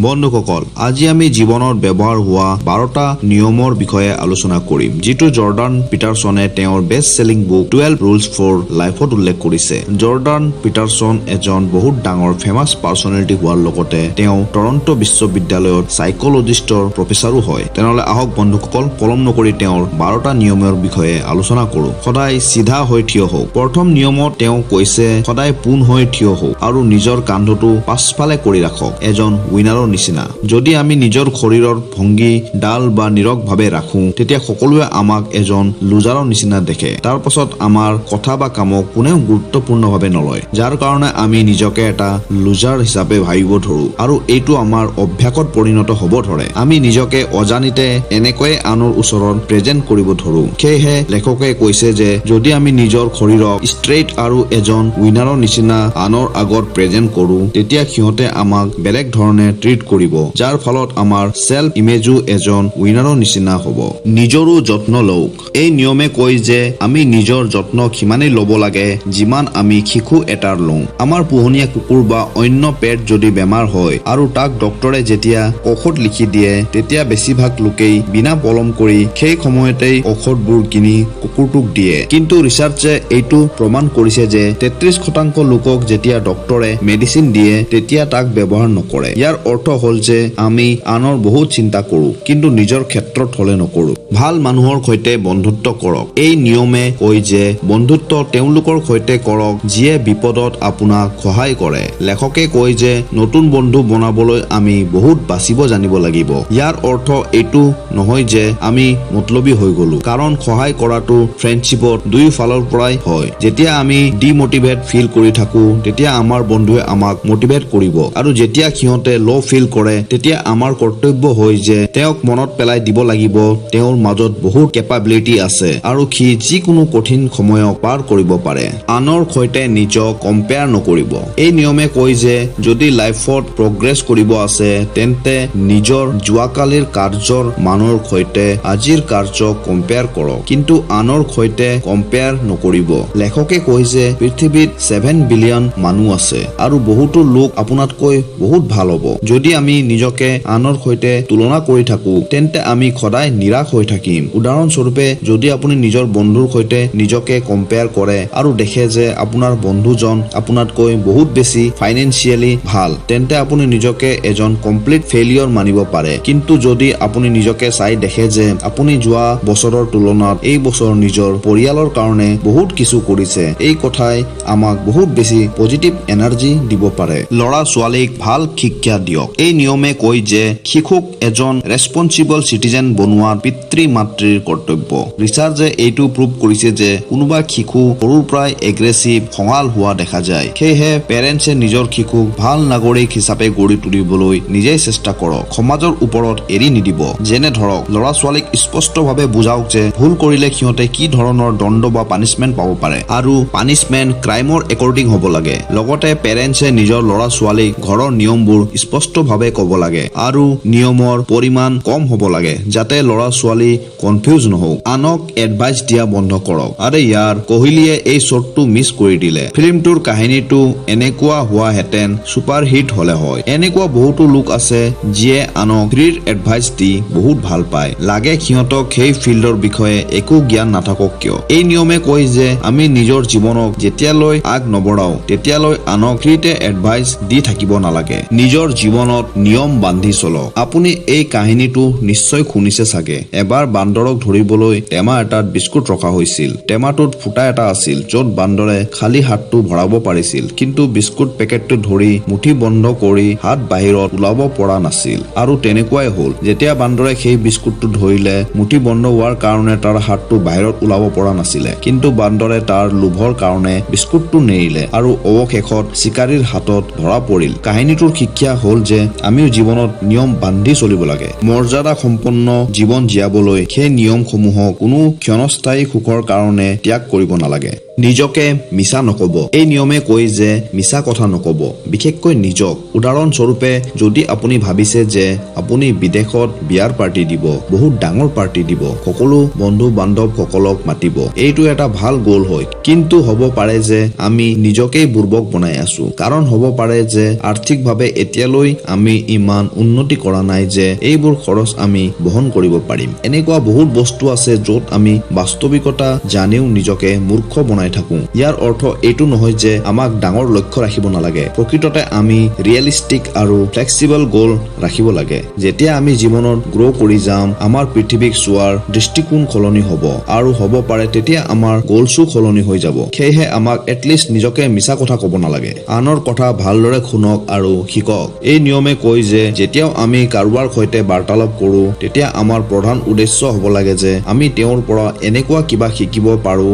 বন্ধুসকল, আজি আমি জীৱনত ব্যৱহাৰ হোৱা 12টা নিয়মৰ বিষয়ে আলোচনা কৰিম, যিটো জৰ্ডান পিটাৰছনে তেওঁৰ best selling book 12 Rules for লাইফত উল্লেখ কৰিছে। জৰ্ডান পিটাৰছন এজন বহুত ডাঙৰ ফেমাছ পাৰ্চনেলিটি হোৱাৰ লগতে তেওঁ টৰন্টো বিশ্ববিদ্যালয়ত চাইকলজিষ্টৰ প্ৰফেচাৰো হয়। তেনেহ'লে আহক বন্ধুসকল, পলম নকৰি তেওঁৰ 12টা নিয়মৰ বিষয়ে আলোচনা কৰোঁ। সদায় চিধা হৈ থিয় হওক। প্ৰথম নিয়মত তেওঁ কৈছে, সদায় পোন হৈ থিয় হওক আৰু নিজৰ কান্ধটো পাছফালে কৰি ৰাখক, এজন উইনাৰৰ নিচিনা। যদি আমি নিজৰ শৰীৰৰ ভংগী ডাল বা নিৰসভাৱে ৰাখোঁ, তেতিয়া সকলোৱে আমাক এজন লুজাৰৰ নিচিনা দেখে। তাৰ পাছত আমাৰ কথা বা কামক কোনেও গুৰুত্বপূৰ্ণভাৱে নলয়, যাৰ কাৰণে আমি নিজকে এটা লুজাৰ হিচাপে ভাবিব ধৰো আৰু এইটো আমাৰ অভ্যাসত পৰিণত হ'ব ধৰে। আমি নিজকে অজানিতে এনেকৈয়ে আনৰ ওচৰত প্ৰেজেণ্ট কৰিব ধৰো। সেয়েহে লেখকে কৈছে যে যদি আমি নিজৰ শৰীৰক ষ্ট্ৰেইট আৰু এজন উইনাৰৰ নিচিনা আনৰ আগত প্ৰেজেণ্ট কৰো, তেতিয়া সিহঁতে আমাক বেলেগ ধৰণে ট্ৰিট কৰিব, যাৰ ফলত আমাৰ চেল্ফ ইমেজো এজন উইনাৰৰ নিচিনা হ'ব। নিজৰো যত্ন লওক। এই নিয়মে কয় যে আমি নিজৰ যত্ন সিমানেই ল'ব লাগে, যিমান আমি শিশু এটাৰ লওঁ। আমাৰ পোহনীয়া কুকুৰ বা অন্য পেট যদি বেমাৰ হয় আৰু তাক ডক্তৰে যেতিয়া ঔষধ লিখি দিয়ে, তেতিয়া বেছিভাগ লোকেই বিনা পলম কৰি সেই সময়তেই ঔষধবোৰ কিনি কুকুৰটোক দিয়ে। কিন্তু ৰিচাৰ্চে এইটো প্ৰমাণ কৰিছে যে 33% লোকক যেতিয়া ডক্তৰে মেডিচিন দিয়ে, তেতিয়া তাক ব্যৱহাৰ নকৰে। ইয়াৰ অৰ্থ হ'ল যে আমি আনৰ বহুত চিন্তা কৰো, কিন্তু নিজৰ ক্ষেত্ৰত হলে নকৰো। ভাল মানুহৰ সৈতে বন্ধুত্ব কৰক। এই নিয়মে কয় যে বন্ধুত্ব তেওঁলোকৰ সৈতে কৰক, যিয়ে বিপদত আপোনাক সহায় কৰে। লেখকে কয় যে নতুন বন্ধু বনাবলৈ আমি বহুত বাচিব জানিব লাগিব। ইয়াৰ অৰ্থ এইটো নহয় যে আমি মতলবী হৈ গলো, কাৰণ সহায় কৰাটো ফ্ৰেণ্ডশ্বিপত দুয়োফালৰ পৰাই হয়। যেতিয়া আমি ডিমটিভেট ফিল কৰি থাকো, তেতিয়া আমাৰ বন্ধুৱে আমাক মটিভেট কৰিব আৰু যেতিয়া সিহঁতে ল' ফিল কৰে, তেতিয়া আমাৰ কৰ্তব্য হয় যে তেওঁক মনত পেলাই দিব লাগিব, তেওঁৰ মাজত বহুত কেপাবিলিটি আছে আৰু সি যিকোনো কঠিন সময়ক পাৰ কৰিব পাৰে। আনৰ সৈতে নিজক কম্পেয়াৰ নকৰিব। এই নিয়মে কয় যে যদি লাইফত প্ৰগ্ৰেছ কৰিব আছে, তেন্তে নিজৰ যোৱাকালিৰ কাৰ্যৰ মানৰ সৈতে আজিৰ কাৰ্য কম্পেয়াৰ কৰক, কিন্তু আনৰ সৈতে কম্পেয়াৰ নকৰিব। লেখকে কয় যে পৃথিৱীত 7 বিলিয়ন মানুহ আছে আৰু বহুতো লোক আপোনাতকৈ বহুত ভাল হ'ব। যদি আমি নিজকে আনৰ সৈতে তুলনা কৰি থাকো, তেন্তে আমি সদায় নিৰাশ হৈ থাকিম। উদাহৰণস্বৰূপে, যদি আপুনি নিজৰ বন্ধুৰ সৈতে নিজকে কম্পেয়াৰ কৰে আৰু দেখে যে আপোনাৰ বন্ধুজন আপোনাতকৈ বহুত বেছি ফাইনেন্সিয়েলি ভাল, তেন্তে আপুনি নিজকে এজন কমপ্লিট ফেইলিয়ৰ মানিব পাৰে। কিন্তু যদি আপুনি নিজকে চাই দেখে যে আপুনি যোৱা বছৰৰ তুলনাত এই বছৰ নিজৰ পৰিয়ালৰ কাৰণে বহুত কিছু কৰিছে, এই কথাই আমাক বহুত বেছি পজিটিভ এনাৰ্জি দিব পাৰে। ল'ৰা ছোৱালীক ভাল শিক্ষা দিয়ক। এই নিয়মে কয় যে শিশুক এজন ৰেচপনচিবল চিটিজেন বনোৱা পিতৃ মাতৃৰ কৰ্তব্য। ৰিচাৰ্চে এইটো প্ৰুভ কৰিছে যে কোনোবা শিশু সৰুৰ পৰাই এগ্ৰেছিভ, খঙাল হোৱা দেখা যায়। সেয়েহে পেৰেণ্টছে নিজৰ শিশুক ভাল নাগৰিক হিচাপে গঢ়ি তুলিবলৈ নিজেই চেষ্টা কৰক, সমাজৰ ওপৰত এৰি নিদিব। যেনে ধৰক, ল'ৰা ছোৱালীক স্পষ্টভাৱে বুজাওক যে ভুল কৰিলে সিহঁতে কি ধৰণৰ দণ্ড বা পানিছমেণ্ট পাব পাৰে আৰু পানিছমেণ্ট ক্ৰাইমৰ একৰ্ডিং হ'ব লাগে। লগতে পেৰেণ্টছে নিজৰ ল'ৰা ছোৱালীক ঘৰৰ নিয়মবোৰ স্পষ্টভাৱে ক'ব লাগে আৰু নিয়মৰ পৰিমাণ কম হ'ব লাগে, যাতে ল'ৰা ছোৱালী কনফিউজ নহওক। আনক এডভাইচ দিয়া বন্ধ কৰক। আৰে ইয়াৰ, কোহলিয়ে এই শ্বটটো মিছ কৰি দিলে, ফিল্মটোৰ কাহিনীটো এনেকুৱা হোৱাহেঁতেন ছুপাৰ হিট হলে হয়। এনেকুৱা বহুতো লোক আছে, যিয়ে আনক ফ্ৰীৰ এডভাইচ দি বহুত ভাল পায়, লাগে সিহঁতক সেই ফিল্ডৰ বিষয়ে একো জ্ঞান নাথাকক কিয়। এই নিয়মে কয় যে আমি নিজৰ জীৱনক যেতিয়ালৈ আগ নবঢ়াও, তেতিয়ালৈ আনক ফ্ৰীতে এডভাইচ দি থাকিব নালাগে। নিজৰ জীৱনত নিয়ম বান্ধি চলক। আপুনি এই কাহিনীটো নিশ্চয় শুনিছে চাগে। এবাৰ বান্দৰক ধৰিবলৈ টেমা এটাত বিস্কুট ৰখা হৈছিল। টেমাটোত ফুটা এটা আছিল, য'ত বান্দৰে খালী হাতটো ভৰাব পাৰিছিল, কিন্তু বিস্কুট পেকেটটো ধৰি মুঠি বন্ধ কৰি হাত বাহিৰত ওলাব পৰা নাছিল। আৰু তেনেকুৱাই হ'ল, যেতিয়া বান্দৰে সেই বিস্কুটটো ধৰিলে, মুঠি বন্ধ হোৱাৰ কাৰণে তাৰ হাতটো বাহিৰত ওলাব পৰা নাছিলে। কিন্তু বান্দৰে তাৰ লোভৰ কাৰণে বিস্কুটটো নেৰিলে আৰু অৱশেষত চিকাৰীৰ হাতত ধৰা পৰিল। কাহিনীটোৰ শিক্ষা হ'ল যে আমিও জীৱনত নিয়ম বান্ধি চলিব লাগে। মৰ্যাদা সম্পন্ন জীৱন জীয়াবলৈ সেই নিয়মসমূহক কোনো ক্ষণস্থায়ী সুখৰ কাৰণে ত্যাগ কৰিব নালাগে। নিজকে মিছা নক'ব। এই নিয়মে কয় যে মিছা কথা নক'ব, বিশেষকৈ নিজক। উদাহৰণস্বৰূপে, যদি আপুনি ভাবিছে যে আপুনি বিদেশত বিয়াৰ পাৰ্টি দিব, বহুত ডাঙৰ পাৰ্টি দিব, সকলো বন্ধু বান্ধৱসকলক মাতিব, এইটো এটা ভাল গ'ল হয়। কিন্তু হ'ব পাৰে যে আমি নিজকেই বুৰ্বক বনাই আছো। কাৰণ হ'ব পাৰে যে আৰ্থিকভাৱে এতিয়ালৈ আমি ইমান উন্নতি কৰা নাই যে এইবোৰ খৰচ আমি বহন কৰিব পাৰিম। এনেকুৱা বহুত বস্তু আছে য'ত আমি বাস্তৱিকতা জানিও নিজকে মূৰ্খ বনাই থাকো। ইয়াৰ অৰ্থ এইটো নহয় যে আমাক ডাঙৰ লক্ষ্য ৰাখিব নালাগে। প্ৰকৃততে আমি ৰিয়েলিষ্টিক আৰু ফ্লেক্সিবল গ'ল ৰাখিব লাগে। যেতিয়া আমি জীৱনত গ্ৰ' কৰি যাম, আমাৰ পৃথিৱীক চোৱাৰ দৃষ্টিকোণ সলনি হ'ব আৰু হ'ব পাৰে তেতিয়া আমাৰ গ'লছো সলনি হৈ যাব। সেয়েহে আমাক এটলিষ্ট নিজকে মিছা কথা ক'ব নালাগে। আনৰ কথা ভালদৰে শুনক আৰু শিকক। এই নিয়মে কয় যে যেতিয়াও আমি কাৰোবাৰ সৈতে বাৰ্তালাপ কৰো, তেতিয়া আমাৰ প্ৰধান উদ্দেশ্য হ'ব লাগে যে আমি তেওঁৰ পৰা এনেকুৱা কিবা শিকিব পাৰো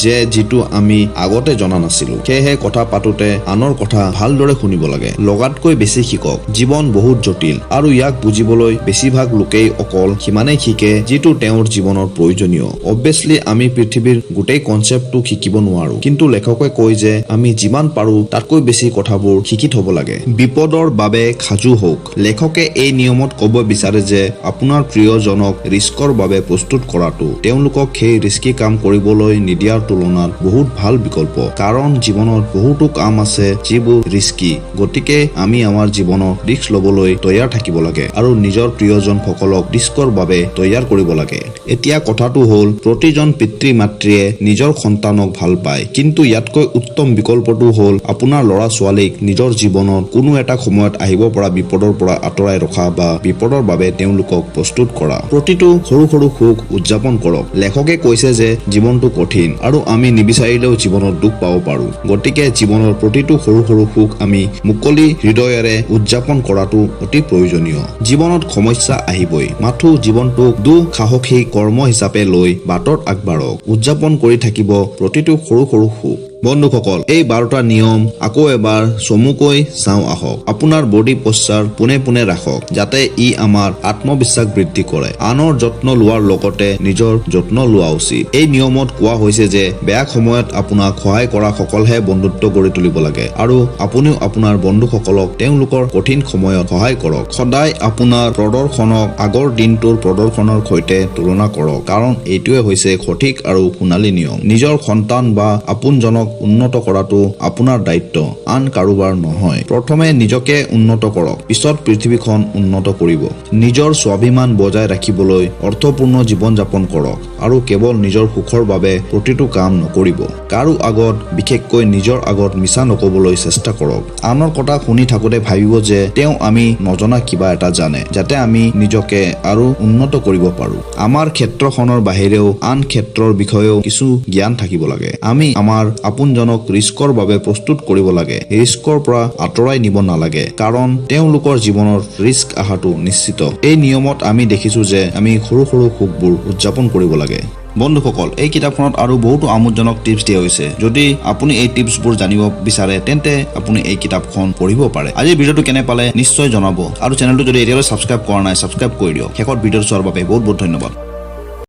যে যিটো আমি আগতে জনা নাছিলো। সেয়েহে কথা পাতোতে আনৰ কথা ভালদৰে শুনিব লাগে। লগাতকৈ বেছি শিকক। জীৱন বহুত জটিল আৰু ইয়াক বুজিবলৈ বেছিভাগ লোকেই অকল সিমানেই শিকে যিটো তেওঁৰ জীৱনত প্ৰয়োজনীয়। অবভিয়াছলি আমি পৃথিৱীৰ গোটেই কনচেপ্টটো শিকিব নোৱাৰো, কিন্তু লেখকে কয় যে আমি যিমান পাৰো তাতকৈ বেছি কথাবোৰ শিকি থব লাগে। বিপদৰ বাবে সাজু হওক। লেখকে এই নিয়মত ক'ব বিচাৰে যে আপোনাৰ প্ৰিয়জনক ৰিস্কৰ বাবে প্ৰস্তুত কৰাটো তেওঁলোকক সেই ৰিস্কি কাম কৰিবলৈ নিদিয়াৰ তুলনাত বহুত ভাল বিকল্প। কাৰণ জীৱনত বহুতো কাম আছে যিবোৰ ৰিস্কি। গতিকে আমি আমাৰ জীৱনত ৰিস্ক ল'বলৈ তৈয়াৰ থাকিব লাগে আৰু নিজৰ প্ৰিয়জনসকলক ৰিস্কৰ বাবে তৈয়াৰ কৰিব লাগে। এতিয়া কথাটো হ'ল, প্ৰতিজন পিতৃ মাতৃয়ে নিজৰ সন্তানক ভাল পায়, কিন্তু ইয়াতকৈ উত্তম বিকল্পটো হ'ল আপোনাৰ ল'ৰা ছোৱালীক নিজৰ জীৱনত কোনো এটা সময়ত আহিব পৰা বিপদৰ পৰা আঁতৰাই ৰখা বা বিপদৰ বাবে তেওঁলোকক প্ৰস্তুত কৰা। প্ৰতিটো সৰু সৰু সুখ উদযাপন কৰক। লেখকে কৈছে যে জীৱনটো কঠিন আৰু আমি নিবিচাৰিলেও জীৱনত দুখ পাব পাৰো। গতিকে জীৱনৰ প্ৰতিটো সৰু সৰু সুখ আমি মুকলি হৃদয়েৰে উদযাপন কৰাটো অতি প্ৰয়োজনীয়। জীৱনত সমস্যা আহিবই, মাথো জীৱনটোক দুঃসাহসিক কৰ্ম হিচাপে লৈ বাটত আগবাঢ়ক। উদযাপন কৰি থাকিব প্ৰতিটো সৰু সৰু সুখ। বন্ধুসকল, এই 12টা নিয়ম আকৌ এবাৰ চমুকৈ চাওঁ আহক। আপোনাৰ বডি পশ্চাৰ পোনে পোনে ৰাখক, যাতে ই আমাৰ আত্মবিশ্বাস বৃদ্ধি কৰে। আনৰ যত্ন লোৱাৰ লগতে নিজৰ যত্ন লোৱা উচিত। এই নিয়মত কোৱা হৈছে যে বেয়া সময়ত আপোনাক সহায় কৰা সকলহে বন্ধুত্ব গঢ়ি তুলিব লাগে আৰু আপুনিও আপোনাৰ বন্ধুসকলক তেওঁলোকৰ কঠিন সময়ত সহায় কৰক। সদায় আপোনাৰ প্ৰদৰ্শনক আগৰ দিনটোৰ প্ৰদৰ্শনৰ সৈতে তুলনা কৰক, কাৰণ এইটোৱে হৈছে সঠিক আৰু সোণালী নিয়ম। নিজৰ সন্তান বা আপোনজনক উন্নত কৰাটো আপোনাৰ দায়িত্ব, আন কাৰোবাৰ নহয়। প্ৰথমে নিজকে উন্নত কৰক, পিছত পৃথিৱীখন উন্নত কৰিব। নিজৰ স্বাভিমান বজাই ৰাখিবলৈ অৰ্থপূৰ্ণ জীৱন যাপন কৰক আৰু কেৱল নিজৰ সুখৰ বাবে প্ৰতিটো কাম নকৰিব। কাৰো আগত, বিশেষকৈ নিজৰ আগত মিছা নকবলৈ চেষ্টা কৰক। আনৰ কথা শুনি থাকোঁতে ভাবিব যে তেওঁ আমি নজনা কিবা এটা জানে, যাতে আমি নিজকে আৰু উন্নত কৰিব পাৰো। আমাৰ ক্ষেত্ৰখনৰ বাহিৰেও আন ক্ষেত্ৰৰ বিষয়েও কিছু জ্ঞান থাকিব লাগে। আমি আমাৰ আপোনজনক ৰিস্কৰ বাবে প্ৰস্তুত কৰিব লাগে, ৰিস্কৰ পৰা আঁতৰাই নিব নালাগে, কাৰণ তেওঁলোকৰ জীৱনত ৰিস্ক অহাটো নিশ্চিত। এই নিয়মত আমি দেখিছো যে আমি সৰু সৰু সুখবোৰ উদযাপন কৰিব লাগে। বন্ধুসকল, এই কিতাপখনত আৰু বহুতো আমোদজনক টিপছ দিয়া হৈছে। যদি আপুনি এই টিপছবোৰ জানিব বিচাৰে, তেন্তে আপুনি এই কিতাপখন পঢ়িব পাৰে। আজিৰ ভিডিঅ'টো কেনে পালে নিশ্চয় জনাব আৰু চেনেলটো যদি এতিয়ালৈ ছাবস্ক্ৰাইব কৰা নাই, ছাবস্ক্ৰাইব কৰি দিয়ক। শেষত ভিডিঅ'টো চোৱাৰ বাবে বহুত বহুত ধন্যবাদ।